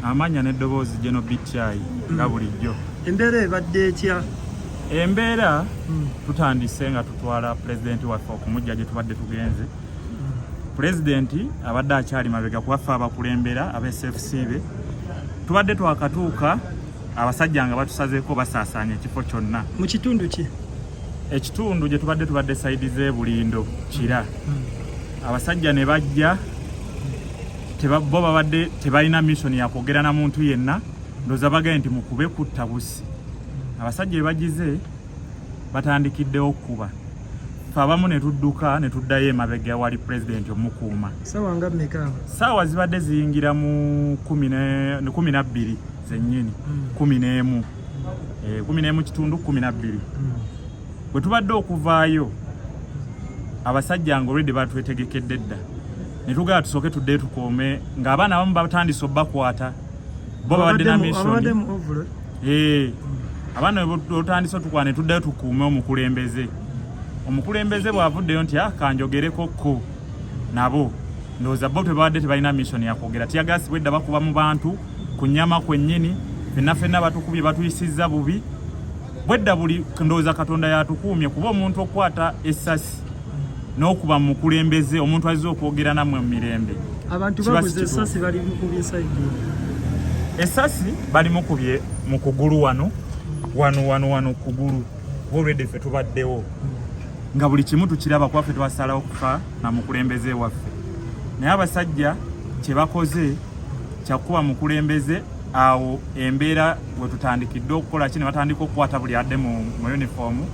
Amannya n'eddoboozi General BTI nga bulijjo. Embeera ebadde etya? Embeera tutandise nga tutwala pulezidenti waffe okumujja gye tubadde tugenze. Pulezidenti abadde akyali mabega kuba ffe abakulembera aba SFC be tubadde twakatuuka, abasajja nga batusazeeko, basaasaanya ekifo kyonna. Mu kitundu ki? Ekitundu gye tubadde, tubadde side z'e Bulindo, Kira. Abasajja ne bajja, bo babadde tebalina mission yakwogera na muntu yenna, ndowooza bagambye nti mukube kutta busi. Abasajja be bagize batandikiddewo okkuba, ffe abamu ne tudduka ne tuddayo emabega wali pulezidenti omukuuma. Sawa nga mmeka? Saawa zibadde ziyingira mu 12 zennyini, 11, 11 kitundu, 12. Bwe tubadde okuvaayo, abasajja nga already batwetegekedde dda, ne tugala tusooke tuddeyo tukoome ng'abaana abamu batandise obbakwata, bo babadde na mission. Abadde mu overall? Eh, abaana bwe otandise otukwana, ne tuddayo tukuume omukulembeze. Omukulembeze bw'avuddeyo nti, "Ah, kanjogereko ko nabo," ndowooza bo tebabadde tebalina mission yakwogera. Tear gas bwedda bakuba mu bantu ku nnyama kwennyini, fenna fenna batukubye, batuyisizza bubi bwedda. Buli ndowooza Katonda yatukuumye, kuba omuntu okukwata essasi n'okuba mu mukulembeze, omuntu azze okwogera nammwe mu mirembe, Abantu kiba si baguze kituufu. Essasi bali mukubye side? Essasi balimukubye mu kugulu wano wano wano wano kugulu. Already ffe tubaddewo nga buli kimu tukiraba, kuba ffe twasalawo kufa na mukulembeze waffe, naye abasajja kye bakoze kyakuba mukulembeze. Awo embeera we tutandikidde okukola ki, ne batandika okukwata buli adde mu uniform,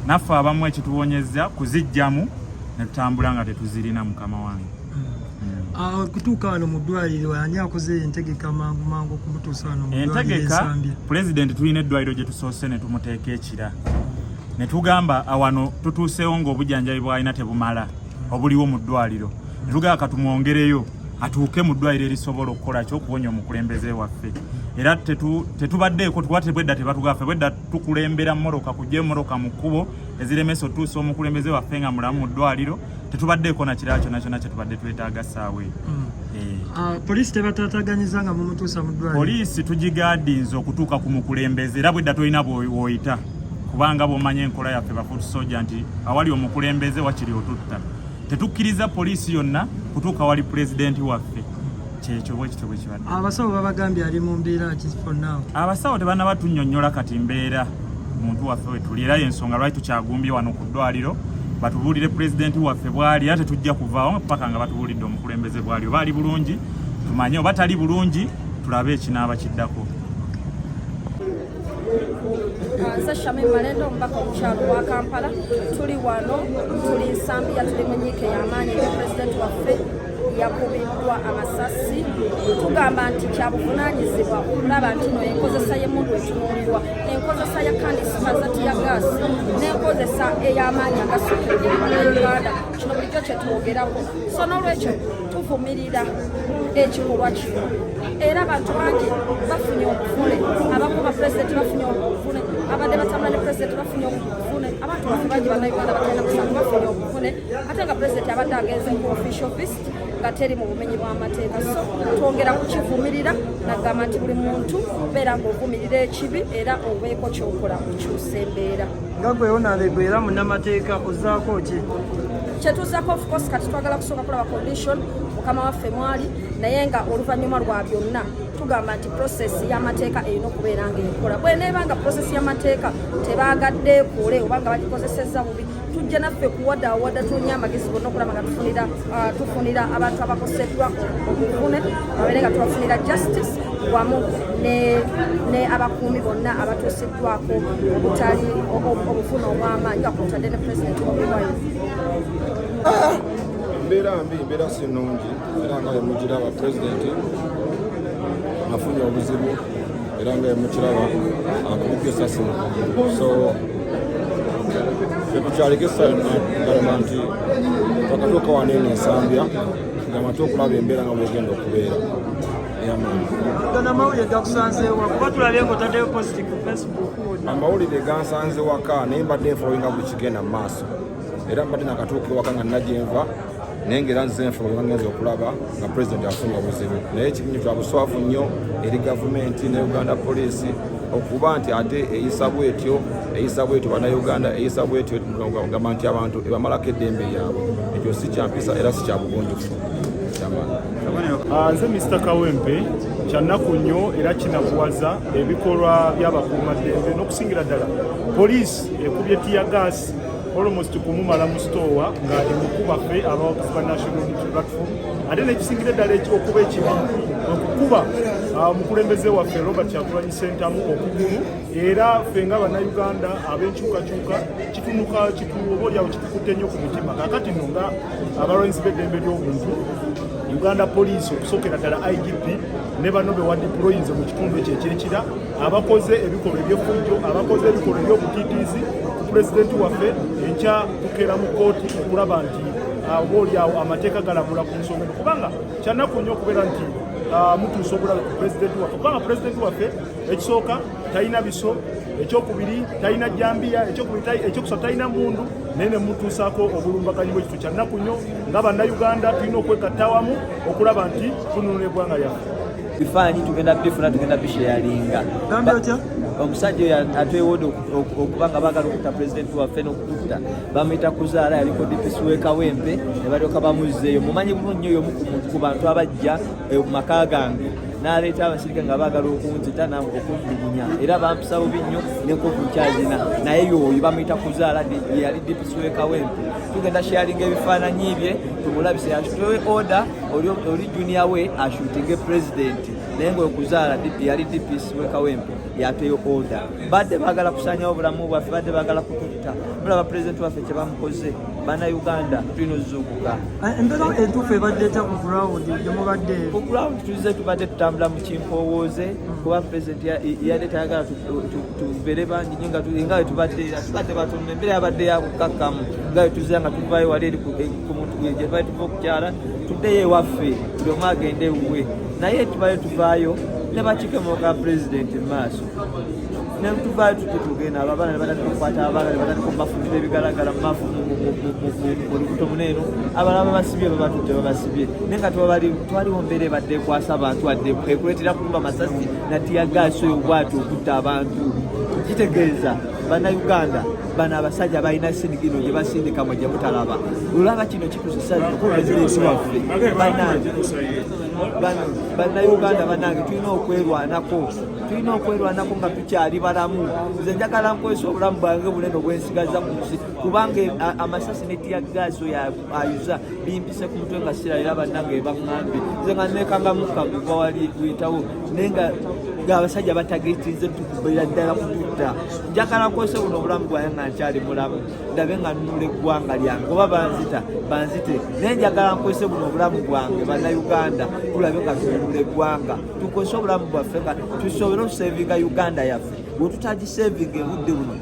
naffe abamu ekituwonyeza kuzijjamu ne tutambula nga tetuzirina, mukama wange. Ah, okutuuka wano mu ddwaliro, ani akoze entegeka mangu mangu okumutuusa wano mu ddwaliro? Entegeka, Ensambya. Pulezidenti tulina eddwaliro gye tusoose ne tumuteeka ekira, ne tugamba awano tutuuseewo ng'obujjanjabi bw'alina tebumala obuliwo mu ddwaliro, ne tugamba katumwongereyo atuuke mu ddwaliro erisobola okukola ki, okuwonya omukulembeze waffe. Era tetubaddeeko tukuba tebwedda tebatugaffe, bwedda tukulembera mmotoka kujja emmotoka mu kkubo eziremesa otuusa omukulembeze waffe nga mulamu mu ddwaliro. Tetubaddeeko na kirala kyonna kyonna kye tubadde twetaaga ssaawa eyo. Eh. Ah, poliisi tebatataganyiza nga mumutuusa mu ddwaliro? Poliisi tugigaadinze okutuuka ku mukulembeze, era bwedda tolina bw'oyita, kubanga bw'omanya enkola yaffe ba foot soldier nti awali omukulembeze wakiri otutta. Tetukkiriza poliisi yonna kutuuka wali pulezidenti waffe. Kyekyo, bwekityo bwe kibadde. Abasawo babagambye ali mu mbeera ki for now? Abasawo tebannaba tunnyonnyola kati mbeera muntu waffe wetuli, era yensonga lwaki tukyagumbye wano ku ddwaliro, batubuulire pulezidenti waffe bw'ali. Era tetujja kuvaawo paka nga batubuulidde omukulembeze bw'ali, oba ali bulungi tumanye, oba tali bulungi tulabe ekinaaba kiddako. Nze Shamim Malende, omubaka omukyalo wa Kampala. Tuli wano, tuli Nsambya, tuli mu nyiike y'amaanyi eri pulezidenti waffe yakubiddwa amasasi. Tugamba nti kyabuvunaanyizibwa okulaba nti no enkozesa y'emmundu etunuulirwa, enkozesa ya canister za tear gas n'enkozesa ey'amaanyi agasukkiridde mu Bannayuganda. Kino bulijjo kyetwogerako, so n'olwekyo tuvumirira ekikolwa kino. Era abantu bangi bafunye obuvune, abakuba pulezidenti bafunye obuvune, abadde batambula ne pulezidenti bafunye obuvune, abantu baffe bangi Bannayuganda batalina musango bafunye obuvune, ate nga pulezidenti abadde agenze ku official visit nga teri mu bumenyi bw'amateeka. So twongera kukivumirira, nagamba nti buli muntu beera ng'ovumirira ekibi era obeeko kyokola okukyusa embeera. Nga gwe honorable era munnamateeka, ozaako ki? Kyetuzaako, of course kati twagala kusooka kulaba condition mukama waffe mwali, naye nga oluvannyuma lwa byonna tugamba nti process y'amateeka erina okubeera nga ekola. Bweneeba nga process y'amateeka tebaagadde ekole oba nga bagikozesezza bubi, tujja naffe kuwadaawadda, tuonye amagezi gonna okulaba nga tufunira abantu abakoseddwa obuvune, babeere nga tubafunira justice wamu ne abakuumi bonna abatuusiddwako obutali obuvune obw'amaanyi, nga kwotadde ne President Bobi Wine. Mbeera mbi, mbeera si nnungi, era nga bwemugiraba, pulezidenti afunye obuzibu, era nga bwemukiraba akubiddwa esasi. So fetukyaliko essaawa gamba nti twakatuuka wano eno Ensambya, gamba nti okulaba embeera nga bwegenda okubeera eyamaanyi. Gano amawulire gakusanzeewa? Kuba tulabye nga otaddeyo post ku Facebook. Amawulire gansanze waka, naye mbadde nfollowinga buli kigenda mu maaso, era mbadde nakatuuka ewaka nga nina gyenva. Naye nga era nzize nfuba nga ngenze okulaba nga pulezidenti afunye obuzibu, naye ekibinyufu kya buswavu nnyo eri gavumenti ne Uganda poliisi okuba nti ate eyisa bwetyo, eyisa bwetyo Bannayuganda, eyisa bwetyo gamba nti abantu ebamalako eddembe lyabwe. Ekyo si kyampisa era si kya bugunjufu. Nze Mr Kawempe. Kyannaku nnyo era kinakuwaza ebikolwa by'abakuumaddembe n'okusingira ddala poliisi ekubye tear gas almost kumumala mu sitoowa nga emukuba ffe abawagizi ba National Unity Platform. Ate nekisingira ddala okuba ekibi okukuba omukulembeze waffe Robert Kyagulanyi Ssentamu okugulu, era ffe nga Bannayuganda ab'enkyukakyuka kitunuka oba oliawo kitukutte nnyo ku mutima. Kakati nno nga abalwanisi b'eddembe ly'obuntu, Uganda Police, okusookera ddala IGP ne bano be wadeployinze mu kitundu ekyo ekyekira, abakoze ebikolwa eby'effujjo, abakoze ebikolwa eby'obutiitiizi ku pulezidenti waffe, enkya tukeera mu kkooti okulaba nti oba oliawo amateeka galamula ku nsonga eno, kubanga kyanaku nnyo okubeera nti mutuusa obulabe ku pulezidenti waffe, kubanga pulezidenti waffe ekisooka talina biso, ekyokubiri talina jambiya, ekyokusatu talina mundu, naye ne mutuusaako obulumbaganyi bw'ekitu. Kyannaku nnyo. Nga Bannayuganda tulina okwekatta awamu okulaba nti tununula eggwanga lyaffe. Bifaananyi tugenda bifuna, tugenda bisharinga. Gambye otya? Omusajja oyo atwewodde okuba nga baagala okutta pulezidenti waffe n'okututta, bamuyita Kuzaala, yaliko DPC w'e Kawempe ne balyoka bamuzzeeyo. Mumanyi bulungi nnyo, y'omu ku bantu abajja mu maka gange n'aleeta abasirikale nga baagala okunzita okunjugunya, era bampisa bubi nnyo nenkovu nkyazina. Naye yoyo bamuyita Kuzaala, yali DPC w'e Kawempe. Tugenda sharinga ebifaananyi bye tumulabise. Yatuwe order oli junior we ashootinge president, naye nga Okuzaala yali DPC w'e Kawempe, yateyo order. Badde baagala kusanyawo obulamu bwaffe, badde baagala kututta. Mulaba pulezidenti waffe kye bamukoze. Bannayuganda, tulina ozuukuka. Embeera entuufu ebadde etya ku ground gye mubadde? Ku ground tuze tubadde tutambula mu kimpowooze, kuba pulezidenti yadde tayagala tubeere bangi nnyo nga bwe tubadde, era tubadde batono. Embeera yabadde yakukakkamu nga bwe tuzira nga tuvayo wali eri ku muntu gye tubadde tuva okukyala, tuddeyo ewaffe, buli omu agende ewuwe. Naye tubadde tuvaayo ne bakikemoka pulezidenti mu maaso, ne tuvaayo tutyo tugenda, abo abaana ne batandika okukwata abaana, ne batandika okubafundira ebigalagala mu maafu mu lubuto muneeno. Abalala babasibye, babatutte, babasibye, naye nga twaliwo mbeera ebadde ekwasa abantu, adde ekuleetera kukuba masasi na tear gas oyo bwati okutta abantu. Kitegeeza Bannayuganda, bano abasajja balina sinigino gye basindika mwe gye mutalaba. Olaba kino kitusisa pulezidenti waffe. Bannange, Bannayuganda bannange, tulina okwerwanako, tulina okwerwanako nga tukyali balamu. Nze njagala nkozesa obulamu bwange bunene obwensigaza ku nsi, kubanga amasasi ne tear gas oyo ayuza bimpise ku mutwe nga siralira. Bannange, baŋŋambye nze nga nekanga mukka guva wali guyitawo, naye nga ng'abasajja batagetize tukubeera ddala kututta. Njagala nkozese buno obulamu bwange nga nkyali mulamu, ndabe nga nnula eggwanga lyange. Oba banzita, banzite, naye njagala nkozese buno obulamu bwange. Bannayuganda, tulabe nga tununula eggwanga, tukozese obulamu bwaffe nga tusobole okusavinga Uganda yaffe. Bwe tutagisavinga ebudde buno,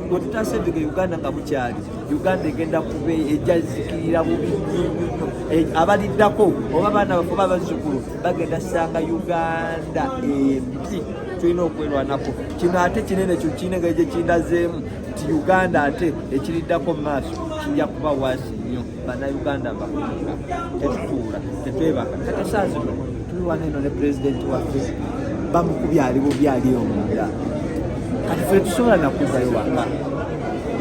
bwe tutasavinga Uganda nga bukyali, Uganda egenda kuba ejja zikirira bubi nnyo nnyo nnyo. Abaliddako oba abaana baffe oba abazzukulu bagenda sanga Uganda embi. Tulina okwerwanako. Kino ate kinene, kyo kirina engeri gye kindazeemu nti Uganda ate ekiriddako mu maaso kijja kuba worse nnyo. Bannayuganda bakutuka, tetutuula, tetwebaka. Kati saa zino tuli wano eno ne pulezidenti waffe bamukubye, ali bubi, ali omunda. Kati ffe tusobola nakuddayo waka,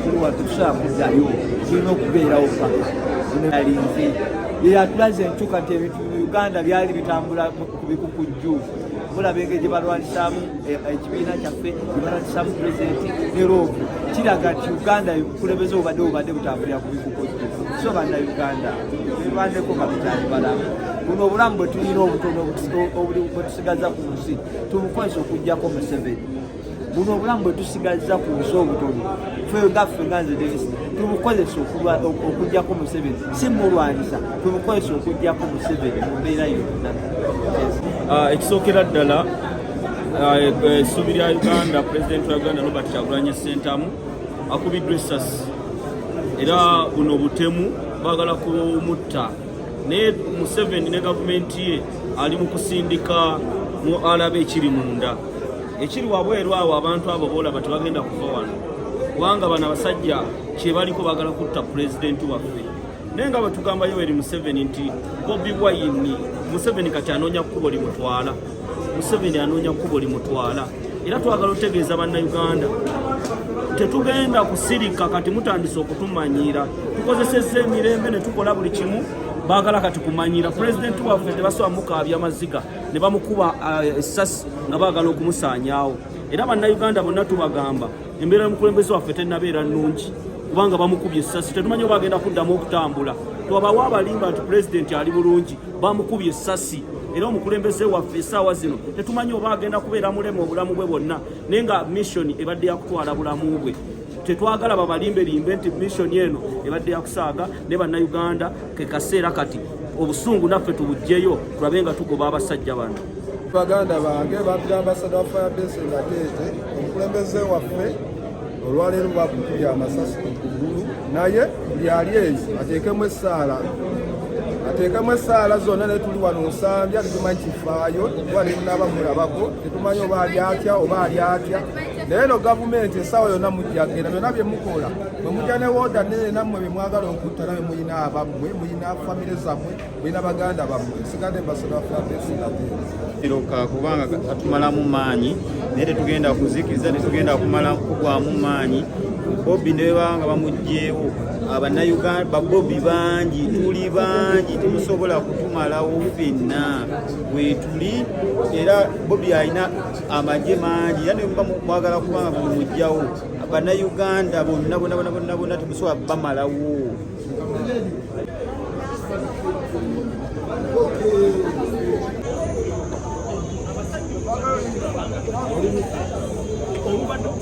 tuli wano, tetusobola kuddayo, tulina okubeerawo paka alinze. Ye yatulaze enkyuka nti ebintu mu Uganda byali bitambula ku bikukujju. Mulaba engeri gye balwanisaamu ekibiina kyaffe, gye balwanisaamu pulezidenti ne roopu, kiraga nti Uganda obukulembeze bubadde butambulira ku bikukujju. So Bannayuganda, twerwaneko nga tukyali balamu. Buno obulamu bwe tulina obutono bwe tusigaza ku nsi, tubukozesa okugjako Museveni. Buno obulamu bwe tusigazza ku nsi obutono, ffe nga ffe, nga nze Davis, tubukozesa okugjako Museveni, si mulwanyisa, tubukozesa okugjako Museveni mu mbeera yonna. Ekisookera ddala, essuubi lya Uganda, pulezidenti wa Uganda Robert Kyagulanyi Ssentamu akubiddwa essasi, era buno butemu, baagala kumutta. Naye Museveni ne gavumenti ye ali mu kusindika mu alaba ekiri munda, ekiri wabweru awo. Abantu abo boolaba tebagenda kuva wano, kubanga bano abasajja kyebaliko baagala kutta pulezidenti waffe. Naye nga bwe tugamba Yoweri Museveni nti Bobi Wine, Museveni kati anoonya kkubo limutwala, Museveni anoonya kkubo limutwala. Era twagala otegeeza Bannayuganda tetugenda kusirika. Kati mutandise okutumanyiira, tukozesezza emirembe ne tukola buli kimu, baagala kati kumanyiira pulezidenti waffe. Tebasobola mukaabya maziga ne bamukuba essasi nga baagala okumusaanyaawo. Era Bannayuganda bonna tubagamba embeera y'omukulembeze waffe tennabeera nnungi, kubanga bamukubye essasi, tetumanyi oba agenda kuddamu okutambula. Twabawa abalimba nti pulezidenti ali bulungi, bamukubye essasi. Era omukulembeze waffe essaawa zino tetumanyi oba agenda kubeera mulema obulamu bwe bwonna, naye nga mission ebadde yakutwala bulamu bwe. Tetwagala babalimbelimbe nti mission eno ebadde yakusaaga. Ne Bannayuganda, ke kaseera kati obusungu naffe tubuggyeyo, tulabe nga tugoba abasajja bano. Baganda bange, bampita Ambassador wa Fire Base Nateete. Omukulembeze waffe olwaleero bakukubye amasasi ku kugulu, naye buli ali eyo ateekemu essaala, ateekemu essaala zonna. Naye tuli wano Nsambya, tetumanyi kifaayo, kuba netunaba mulabako, tetumanyi oba ali atya oba ali atya. Naye no gavumenti essaawa yonna mujjagenda, byonna bye mukola bwe mujja ne wooda nene, nammwe bye mwagala okutta, nawe muyina abammwe, muyina famire zammwe, mulina baganda bammwe. Sigadde Ambassador wa Fire Base Nateete. Iroka kubanga katumalamu maanyi, naye tetugenda kuzikiza, tetugenda kumala kugwamu maanyi. Bobi ne baba nga bamugjeewo, Abannayuganda babobi bangi, tuli bangi, temusobola kutumalawo ffenna wetuli. Era Bobi alina amagye mangi, era nemuba mwagala kubanga mumugjawo, Bannayuganda bonna bonna bonna bonna bonna temusobola bamalawo.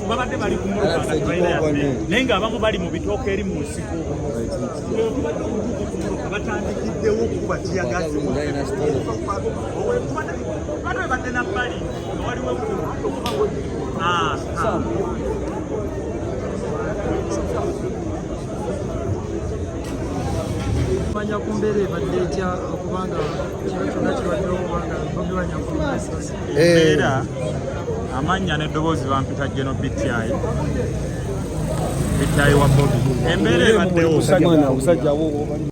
Babadde bali ku mmotoka nga tebalina yadde, naye ng'abamu bali mu bitooka eri mu nsiko. Tubadde okutuuka ku mmotoka, batandikiddewo okukuba teargas. Tubadde badde nabbali nga waliwo ekkubo. Ah, ah. Manya ku mbeera ebadde etya okubanga kino kyonna kibaddewo, okubanga Bobi Wine akubidde essasi? Embeera, amannya n'eddoboozi bampita Geno BTI, BTI wa Bobi. Embeera ebaddewo Omusajja.